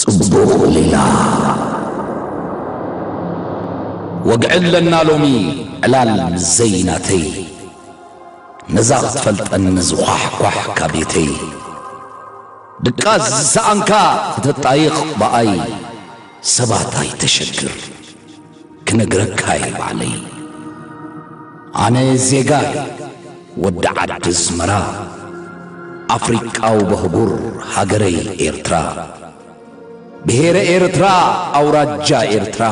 ጽቡቕ ሌላ። ወግዒ ኣለና ሎሚ ዕላል ምስ ዘይናተይ፣ ነዛ ክትፈልጠኒ ዝኳሕኳሕ ካብ ቤተይ። ድቃስ ዝሰኣንካ ከተጣይቕ ብኣይ፣ ሰባት ኣይተሸግር፣ ክነግረካ እየ ባዕለይ። ኣነ ዜጋ እየ፣ ወዲ ዓዲ ኣስመራ፣ ኣፍሪቃዊ በህጉር ሃገረይ ኤርትራ። ብሄረ ኤርትራ፣ ኣውራጃ ኤርትራ፣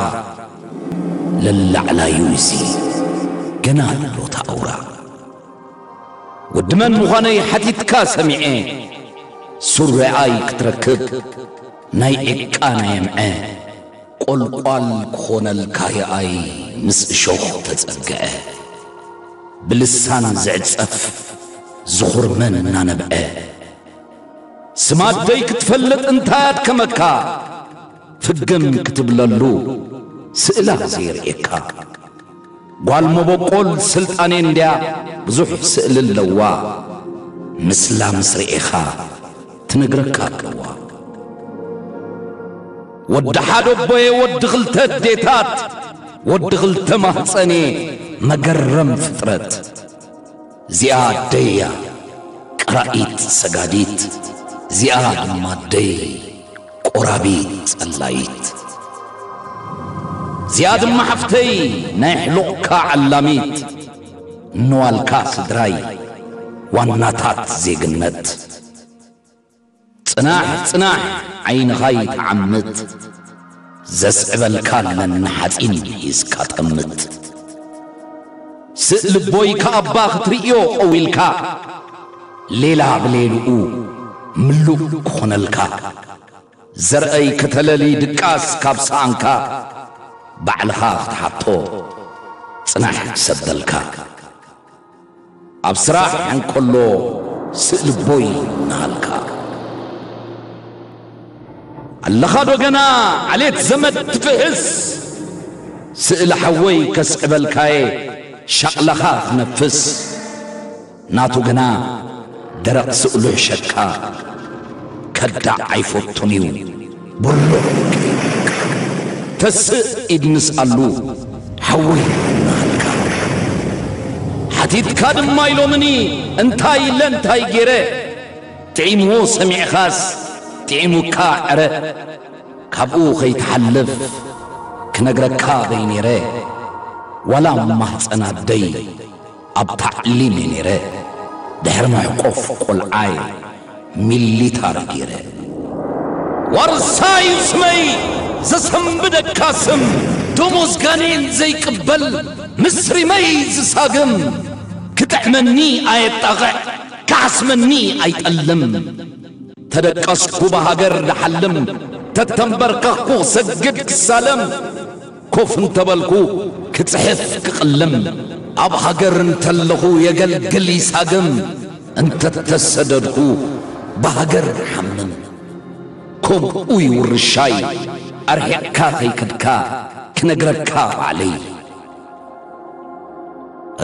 ለላዕላዩ እዚ ገና ንብሎታ ኣውራ። ወዲ መን ምዃነይ ሓቲትካ ሰሚዐ፣ ሱረኣይ ክትረክብ ናይ ዒቃ ናይ ኣምዐ፣ ቆልቋል ክኾነልካ የኣይ ምስ እሾኽ ተጸግዐ። ብልሳን ዝዕጸፍ ዝኹርመን እናነብዐ፣ ስም ኣደይ ክትፈልጥ እንታይ ኣድከመካ? ፍግም ክትብለሉ ስእላ ዘየርእየካ። ጓል መበቆል ስልጣኔ እንድያ ብዙሕ ስእሊ ኣለዋ። ምስላ ምስ ርኤኻ ትነግረካ ኣለዋ። ወዲ ሓደ ኣቦየ ወዲ ክልተ ኣዴታት፣ ወዲ ክልተ ማህፀኔ መገረም ፍጥረት። እዚኣ ኣደይ እያ ቀራኢት ሰጋዲት፣ እዚኣ ድማ ኣደይ ቆራቢት ጸላይት። እዚኣ ድማ ሓፍተይ ናይ ሕሉቕካ ዓላሚት፣ ንዋልካ ስድራይ ዋናታት ዜግነት። ጽናሕ ጽናሕ ዓይንኻ ይትዓምት፣ ዘስዕበልካ ኣለኒ ሓጺን ሒዝካ ጠምት። ስእ ልቦይ ከኣባ ክትርእዮ ቀዊልካ፣ ሌላ ብሌልኡ ምሉእ ክኾነልካ። ዘርአይ ከተለሊ ድቃስ ካብ ሰኣንካ፣ ባዕልኻ ክትሓቶ ጽናሕ ክሰደልካ። ኣብ ስራሕ እንከሎ ስእ ልቦይ እናሃልካ፣ ኣለኻ ዶ ገና ዓሌት ዘመድ ትፍሕስ? ስእሊ ሓወይ ከስዕበልካየ ሻቕላኻ ክነፍስ። ናቱ ግና ደረቕ ስእሉ ሕሸካ፣ ከዳዕ ኣይፈቱን እዩ ብሩህ። ተስእ ኢድ ንስኣሉ ሓወይ እናሃልካ። ሓቲትካ ድማ ኢሎምኒ እንታይ ኢለ እንታይ ገይረ፣ ጥዒምዎ ሰሚዕኻስ ጥዒሙካ ዕረ። ካብኡ ከይትሓልፍ ክነግረካ በይኔረ፣ ዋላ ማህፀን ኣደይ ኣብ ታዕሊም እየ ነይረ። ድሕሪ መሕቆፍ ቆልዓይ ሚሊታሪ ገይረ። ዋርሳይ ስመይ ዘሰንብደካ ስም፣ ደሞዝ ጋኔን ዘይቅበል፣ ምስ ሪመይ ዝሳግም፣ ክጥዕመኒ ኣየጣቕዕ፣ ክሓስመኒ ኣይጠልም። ተደቀስኩ ብሃገር ድሓልም፣ ተተንበርከኽኩ ክሰግድ ክሳለም፣ ኮፍ እንተበልኩ ክጽሕፍ ክቕልም፣ ኣብ ሃገር እንተለኹ የገልግል ይሳግም፣ እንተተሰደድኩ ብሃገር ሓምም። ከምኡ እዩ ውርሻይ ኣርሒቕካ ከይከድካ ክነግረካ ባዕለይ።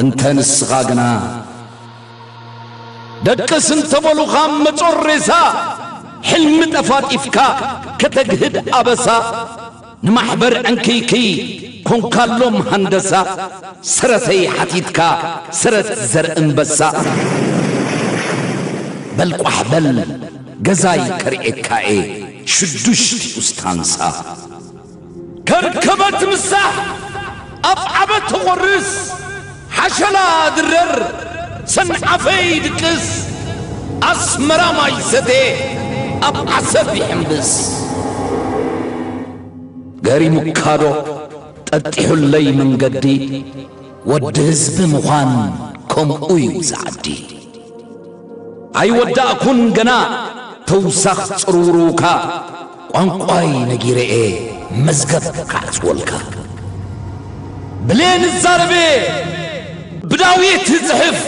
እንተ ንስኻ ግና ደቅስ እንተበሉኻ መጾር ሬሳ፣ ሕልሚ ጠፋጢፍካ ከተግህድ ኣበሳ፣ ንማሕበር ዕንክይክይ ኮንካሎም ሃንደሳ፣ ሰረተይ ሓቲትካ ሰረት ዘርእንበሳ። በል ቋሕ በል ገዛይ ከርእየካ'የ ሽዱሽቲኡ ስታንሳ። ከርከበት ምሳሕ ኣብ ዓበት ተቖርስ፣ ሓሸላ ድረር ሰንዓፈይ ድቅስ፣ ኣስመራ ማይ ሰቴ ኣብ ዓሰብ ይሕምብስ። ገሪሙካዶ ጠጢሑለይ መንገዲ፣ ወዲ ህዝቢ ምዃን ከምኡ እዩ ዝዓዲ። ኣይወዳእኩን ገና ተውሳኽ ጽርውርውካ፣ ቋንቋይ ነጊረኤ መዝገብ ክዓጽወልካ። ብሌን እዛረቤ ብዳዊት ይጽሕፍ፣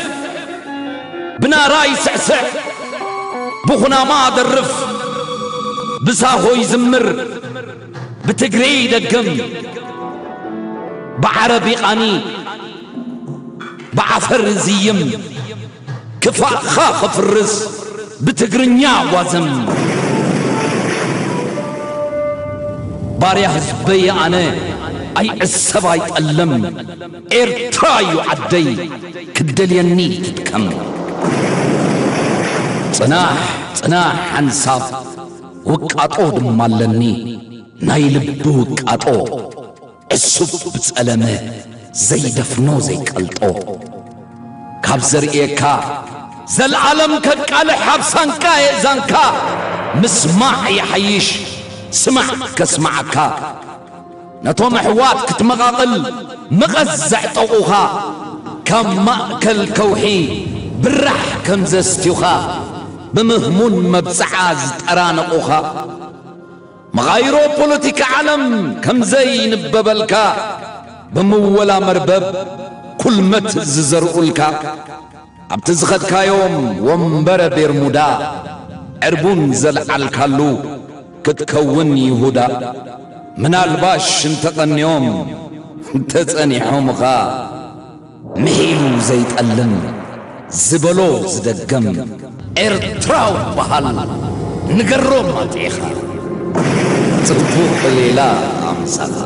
ብናራ ይስዕስዕ፣ ብኹናማ ደርፍ፣ ብሳሆ ይዝምር፣ ብትግሬ ይደግም፣ ብዓረብ ይቓኒ፣ ብዓፈር ይዝይም፣ ክፋእኻ ኸፍርስ ብትግርኛ ጓዝም። ባርያ ህዝበይ ኣነ ኣይዕሰብ ኣይጠልም፣ ኤርትራ እዩ ዓደይ ክትደልየኒ ትጥቀም። ጽናሕ ጽናሕ ሓንሳብ ውቃጦ ድማ ኣለኒ፣ ናይ ልቢ ውቃጦ ዕሱብ ብጸለመ ዘይደፍኖ ዘይቀልጦ። ካብ ዘርእየካ ዘልኣለም ከቃልሕ ኣብ ሳንካ የእዛንካ። ምስማዕ ይሓይሽ ስማዕ ከስማዓካ። ነቶም ኣሕዋት ክትመቓቕል መቐዝ ዘዕጠቑኻ፣ ካብ ማእከል ከውሒ ብራሕ ከም ዘስትዩኻ፣ ብምህሙን መብጽዓ ዝጠራነቑኻ፣ መቓይሮ ፖለቲካ ዓለም ከም ዘይንበበልካ፣ ብምወላ መርበብ ኩልመት ዝዘርኡልካ፣ ኣብቲ ዝኸድካዮም ወንበረ ቤርሙዳ ዕርቡን ዘልዓልካሉ ክትከውን ይሁዳ። ምናልባሽ እንተቐንዮም እንተጸኒሖምኻ፣ ምሒሉ ዘይጠልም ዝበሎ ዝደገም ኤርትራዊ በሃል ንገሮም ኣጥዒኻ። ጽቡቕ ሌላ ኣምሳኻ።